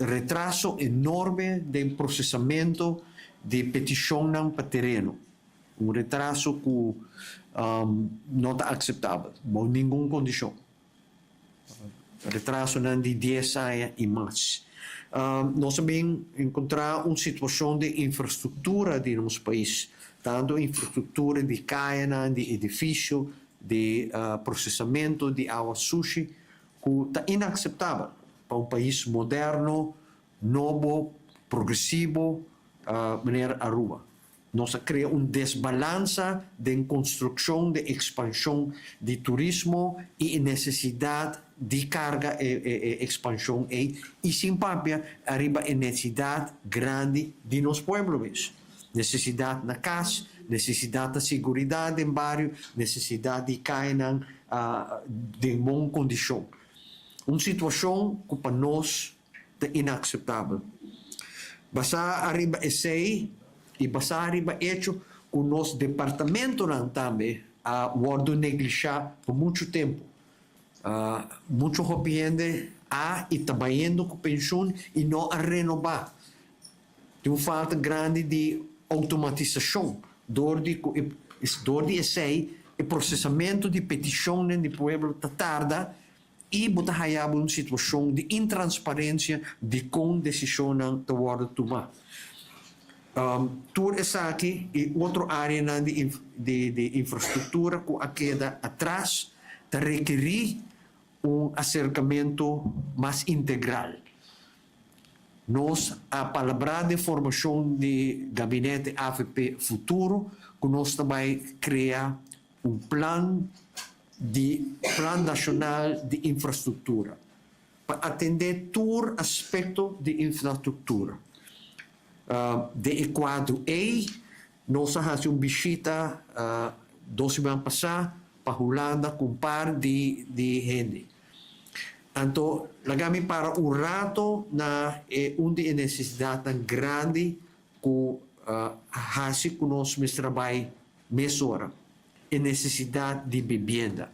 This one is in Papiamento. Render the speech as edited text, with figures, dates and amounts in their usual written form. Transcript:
Retraso enorme den procesamento di peticionnan pa tereno. Un retraso cu no ta aceptabel bou ningun condicion. Retrasonan di 10 aña y mas. Nos a bin encontra un situacion di infrastructura di nos pais, tanto infrastructura di cayanan, di edificio, di procesamento di awa sushi, cu ta inaceptabel pa un pais moderno, nobo, progresivo, manera Aruba. Nos a crea un desbalansa den construccion di expansion di turismo y necesidad di carga e expansion ey y sin papia ariba e necesidad grandi di nos pueblo mes. Necesidad na cas, necesidad di seguridad den bario, necesidad di cayanan den bon condicion. Un situacion cu pa nos ta inaceptabel. Basa ariba esey y basa ariba hecho cu nos departamentonan tambe a wordo neglisha pa mucho tempo. Mucho hopi hende a y ta bayendo cu pensioen y no a renoba. Tin un falta grandi di automatisacion. Door di esey, e procesamento di peticion di pueblo ta tarda y bo ta haya un situacion di intransparencia di con decision ta wordo tuma. Tur esaki y otro area di infrastructura cu a keda atras ta rekeri un acercamento mas integral. Nos a palabra den formacion di gabinete AVP Futuro, cu nos tambe a crea un plan nacional di infrastructura pa atende tur aspecto di infrastructura. Den e cuadro ey, nos a haci un bishita 2 siman pasa pa Hulanda cu un par di hende. Anto, laga mi para un rato na un di e necesidad grandi cu haci cu nos mester bay mesora. E necesidad di vivienda.